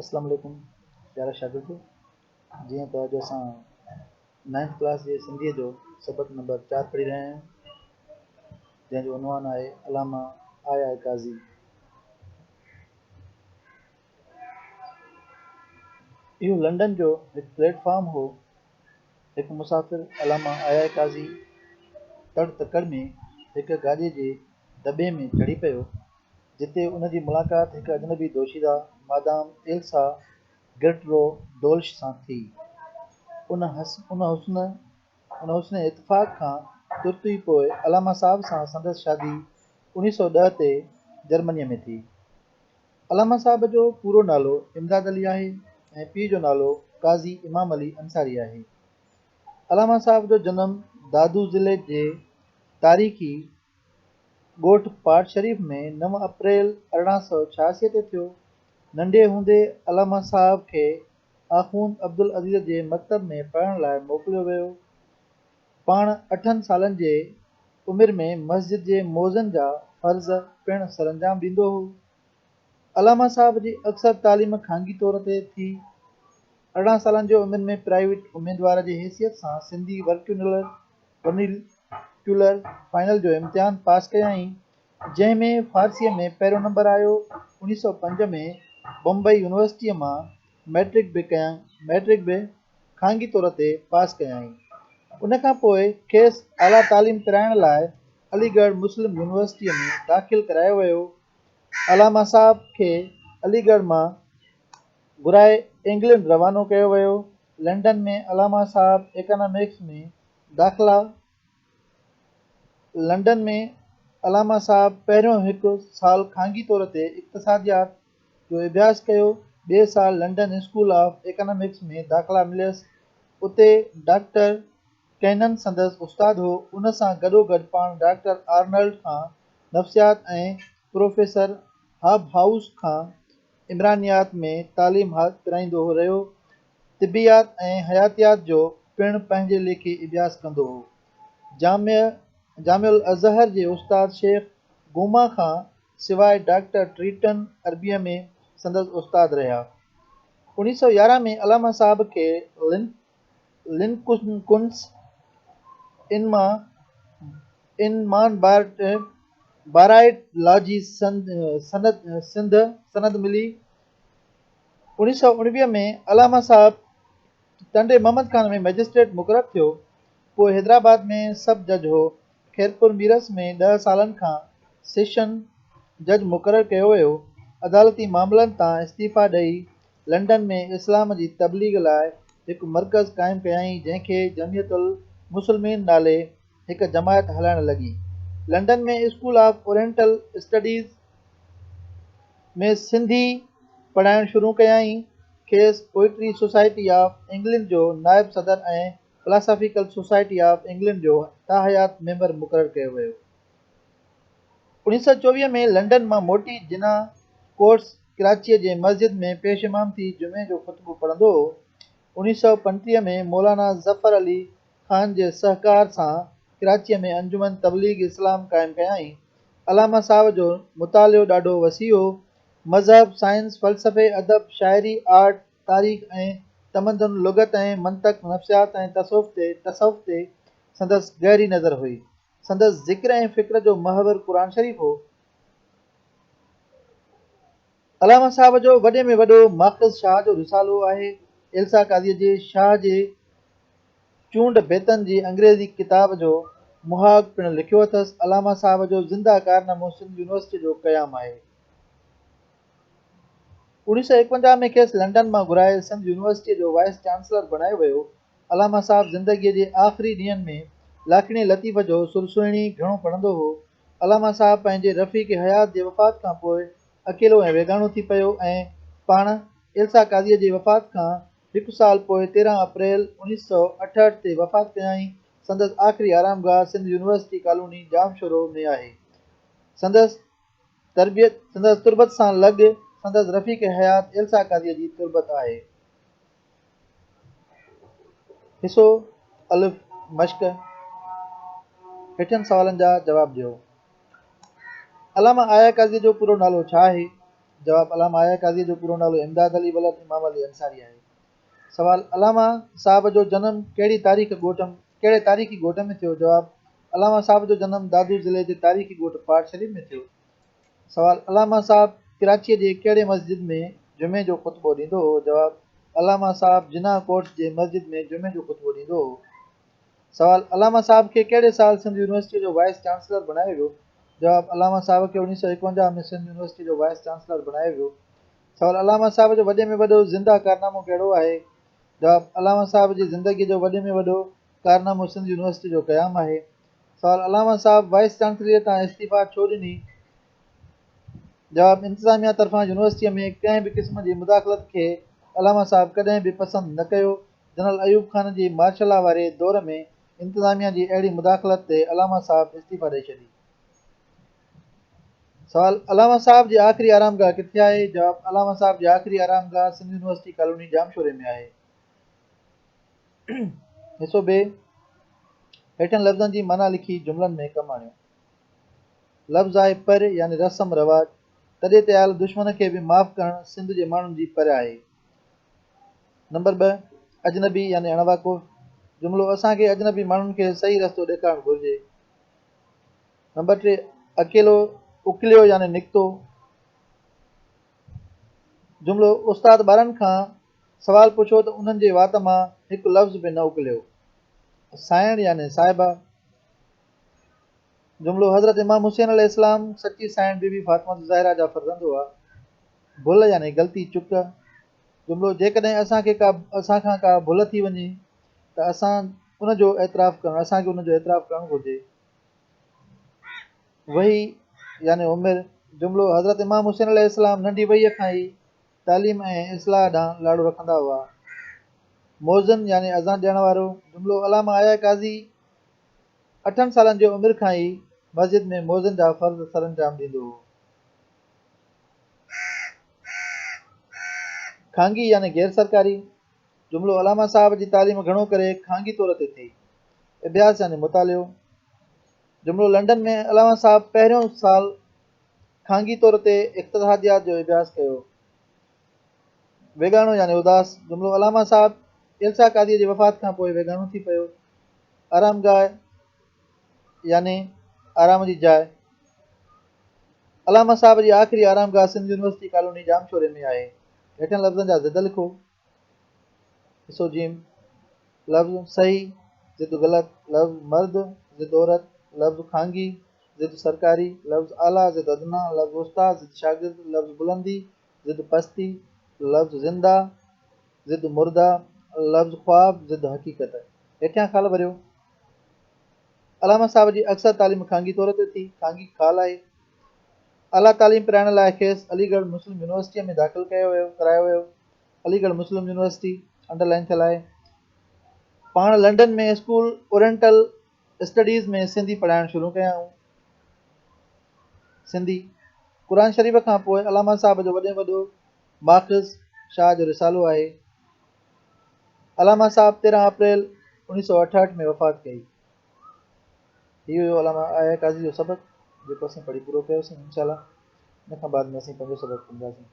اسلام عليڪم پيارا شاگردو، جيئن ته اڄ اسان نائنٿ ڪلاس جي سنڌيء جو سبق نمبر 4 پڙهي رهيا آهيون، جنهن جو عنوان آهي علامه آء آء قاضي. اهو لنڊن جو هڪ پليٽ فارم هو. هڪ مسافر علامه آء آء قاضي تڙ تڪڙ ۾ هڪ گاڏيء جي دٻي ۾ چڙهي پيو، جتي ان جي ملاقات هڪ اجنبي دوشيده مادام ايلسا گرٽرو ڊولش سان ٿي. ان حسن اتفاق کان ترت ئي پوء علامه صاحب سان سندس شادي 1910 تي جرمنيء ۾ ٿي. علامه صاحب جو پورو نالو امداد علي آهي ۽ پيء جو نالو قاضي امام علي انصاري آهي. علامه صاحب جو جنم دادو ضلعي جي تاريخي ڳوٺ پاٽ شريف ۾ 9 اپريل 1886 تي ٿيو. ننڍي هوندي علامه صاحب کي آخوند عبدالعزيز جي مڪتب ۾ پڙهڻ لاء موڪليو ويو. پاڻ اٺن سالن جي عمر ۾ مسجد جي موذن جا فرض پڻ سرانجام ڏيندو هو. علامه صاحب جي اڪثر تعليم خانگي طور تي ٿي. 18 سالن جي عمر ۾ پرائيويٽ اميدوار جي حيثيت سان سنڌي ورنيڪيولر فائنل جو امتحان پاس ڪيائين، جنهن ۾ فارسيء ۾ پهريون نمبر آيو. 1905 ۾ بمبئي يونيورسٽيء مان مئٽرڪ به خانگي طور تي پاس ڪيائين. ان کان پوء کيس اعليٰ تعليم پرائڻ لاء علي ڳڙهه مسلم يونيورسٽيء ۾ داخل ڪرايو ويو. علامه صاحب کي علي ڳڙهه مان گهرائي انگلينڊ روانو ڪيو ويو. لنڊن ۾ علامه صاحب ايڪانامڪس ۾ داخلا لنڊن ۾ علامه صاحب پهريون هڪ سال خانگي طور تي اقتصاديات جو اڀياس ڪيو. ٻئي سال لنڊن اسڪول آف ايڪانامڪس ۾ داخلا مليس. اتي ڊاڪٽر ڪينن سندس استاد هو. ان سان گڏوگڏ پاڻ ڊاڪٽر آرنلڊ کان نفسيات ۽ پروفيسر هاب هائوس کان عمرانيات ۾ تعليم پرائيندو رهيو. طبيعات ۽ حياتيات جو پڻ پنهنجي ليکي اڀياس ڪندو هو. جامع الازهر جي استاد شيخ گوما کان سواء ڊاڪٽر ٽريٽن عربيء ۾ سندس استاد رهيا. 1911 ۾ علامه صاحب کي لنڪنس ان مان بارائيٽ لا جي سند ملي. 1919 ۾ علامه صاحب ٽنڊي محمد خان ۾ مئجسٽريٽ مقرر ٿيو. پوء حيدرآباد ۾ سب جج هو. خيرپور ميرس ۾ 10 سالن کان سيشن جج مقرر ڪيو ويو. عدالتي معاملن تان استعيفيٰ ڏئي لنڊن ۾ اسلام جي تبليغ لاء هڪ مرڪز قائم ڪيائين جنهن کي جمعيت المسلمين نالي هڪ جماعت هلائڻ لڳي. London ۾ school of oriental studies ۾ Sindhi پڙهائڻ شروع ڪيائين. کيس پوئٽري سوسائٽي آف انگلينڊ جو نائب صدر ۽ فلاسافيڪل سوسائٽي آف انگلينڊ جو تاحيات ميمبر مقرر ڪيو ويو. 1924 ۾ لنڊن مان موٽي جناح ڪورٽس ڪراچيء جي مسجد ۾ پيش امام ٿي جمعي جو خطبو پڙهندو هو. 1935 ۾ مولانا ظفر علي خان جي سهڪار سان ڪراچيء ۾ انجمن تبليغ اسلام قائم ڪيائين. علامه صاحب جو مطالعو ڏاڍو وسيع هو. مذهب، سائنس، فلسفي، ادب، شاعري، آرٽ، تاريخ ۽ تمدن، لغت ۽ منطق، نفسيات ۽ تصوف تي سندس گهري نظر هئي. سندس ذڪر ۽ فڪر جو محور قرآن شريف هو. علامه صاحب جو وڏي ۾ وڏو ماخذ شاهه جو رسالو آهي. ايلسا قاضيء جي شاهه جي چونڊ بيتن جي انگريزي ڪتاب جو مهاڳ پڻ لکيو اٿس. علامه صاحب جو زنده ڪارنامو سنڌ يونيورسٽيء جو قيام آهي. 1951 ۾ کيس لنڊن مان گهرائي سنڌ يونيورسٽيء جو وائيس چانسلر بڻايو ويو. علامه صاحب زندگيء جي آخري ڏينهن ۾ لاکيڻي لطيف جو سرسهڻي گهڻو پڙهندو هو. علامه صاحب پنهنجي رفيق حيات جي وفات کان پوء اڪيلو ۽ ويڳاڻو ٿي پيو ۽ پاڻ ايلسا قاضيء جي وفات کان هڪ سال پوء 13 اپريل 1968 تي وفات ڪيائين. سندس آخري آرامگاهه سنڌ يونيورسٽي ڪالوني ڄامشورو ۾ آهي. سندس تربيت سندس تربت سان لڳ سندس رفيق حيات ايلسا قاضيء جي تربت آهي. حصو الف مشق هيٺين سوالن جا جواب ڏيو. علامه آء آء قاضيء جو پورو نالو ڇا آهي؟ جواب، علامه آء آء قاضيء جو پورو نالو امداد علي ولد امام علي انصاري آهي. سوال، علامه صاحب جو جنم ڪهڙي تاريخ ڳوٺ ڪهڙي تاريخي ڳوٺ ۾ ٿيو؟ جواب، علامه صاحب جو جنم دادو ضلعي جي تاريخي ڳوٺ پاٽ شريف ۾ ٿيو. سوال، علامه صاحب ڪراچيء جي ڪهڙي مسجد ۾ جمعي جو خطبو ڏيندو هو؟ جواب، علامه صاحب جناح ڪورٽس جي مسجد ۾ جمعي جو خطبو ڏيندو هو. سوال، علامه صاحب کي ڪهڙي سال سنڌ يونيورسٽيء جو وائيس چانسلر بڻايو ويو؟ جواب، علامه صاحب کي 1951 ۾ سنڌ يونيورسٽيء جو وائيس چانسلر بڻايو ويو. سوال، علامه صاحب جو وڏي ۾ وڏو زنده ڪارنامو ڪهڙو آهي؟ جواب، علامه صاحب جي زندگيء جو وڏي ۾ وڏو ڪارنامو سنڌ يونيورسٽيء جو قيام آهي. سوال، علامه صاحب وائيس چانسلريء تان استعيفيٰ ڇو ڏني؟ جواب، انتظاميا طرفان يونيورسٽيء ۾ ڪنهن به قسم جي مداخلت کي علامه صاحب ڪڏهن به پسند نه ڪيو. جنرل ايوب خان جي مارشل لا واري دور ۾ انتظاميا جي اهڙي مداخلت تي علامه صاحب استعيفيٰ ڏئي ڇڏي. سوال، علامه صاحب جي آخري آرامگاهه ڪٿي آهي؟ جواب، علامه صاحب جي آخري آرامگاهه سنڌ يونيورسٽي ڪالوني ڄامشوري ۾ آهي. حصو ب، هيٺين لفظن جي معنيٰ لکي جملن ۾ ڪم آڻيو. لفظ آهي پر يعني رسم رواج، تڏي تي آيل دشمن کي به معاف ڪرڻ سنڌ جي ماڻهن جي پر آهي. نمبر 2، اجنبي يعني اڻ واقف، جملو اسان کي اجنبي ماڻهن کي صحيح رستو ڏيکارڻ گهرجي. نمبر 3، اڪيلو، اڪليو يعني نڪتو، جملو استاد ٻارن کان سوال پڇيو ته انهن جي وات مان هڪ لفظ به نه اڪليو. سائڻ يعني صاحبه، جملو حضرت امام حسين عليه السلام سچي سائڻ بي بي فاطمه الزهرا جا فرزند هئا. ڀل يعني غلطي، چڪ. جملو جيڪڏهن اسان کي ڪا اسان کان ڪا ڀل ٿي وڃي ته اسان ان جو اعتراف ڪرڻ اسان کي ان جو اعتراف ڪرڻ گهرجي. وحي يعني عمر. جملو حضرت امام حسين عليه السلام ننڍي وهيء کان ئي تعليم ۽ اصلاح ڏانهن لاڙو رکندا هئا. مؤذن يعني اذان ڏيڻ وارو. جملو علامه آء آء قاضي اٺن سالن جي عمر کان ئي مسجد ۾ مؤذن جا فرض سرانجام ڏيندو هو. خانگي يعني غير سرڪاري، جملو علامه صاحب جي تعليم گهڻو ڪري خانگي طور تي ٿي. اڀياس يعني مطالعو، جملو لنڊن ۾ علامه صاحب پهريون سال خانگي طور تي اقتصاديات جو اڀياس ڪيو. ويڳاڻو يعني اداس، جملو علامه صاحب ايلسا قاضيء جي وفات کان پوء ويڳاڻو ٿي پيو. آرامگاهه يعني آرام جي جاء. علامه صاحب جي آخري آرامگاهه سنڌ يونيورسٽي ڪالوني ڄامشوري ۾ آهي. هيٺين لفظن جا ضد لکو. حصو جيم، لفظ صحيح ضد غلط، لفظ مرد ضد عورت، لفظ خانگي ضد سرڪاري، لفظ اعليٰ ضد ادنيٰ، لفظ استاد ضد شاگرد، لفظ بلندي ضد پستي، لفظ زنده ضد مرده، لفظ خواب ضد حقيقت. هيٺيان خال ڀريو. علامه صاحب جي اڪثر تعليم خانگي طور تي ٿي. خانگي خال آهي. اعليٰ تعليم پرائڻ لاء کيس علي ڳڙهه مسلم يونيورسٽيء ۾ داخل ڪيو ويو ڪرايو ويو. علي ڳڙهه مسلم يونيورسٽي انڊر لائين ٿيل آهي. پاڻ London ۾ school oriental studies ۾ Sindhi پڙهائڻ شروع ڪيائون. سنڌي قرآن شريف کان پوء علامه صاحب جو وڏي ۾ وڏو ماخذ شاهه جو رسالو آهي. علامه صاحب 13 اپريل 1968 ۾ وفات ڪئي. هي هيو علامه آء آء قاضي جو سبق جيڪو اسين پڙهي پورو ڪيوسين انشاء الله ان کان بعد ۾ اسين پنهنجو سبق پڙهنداسين.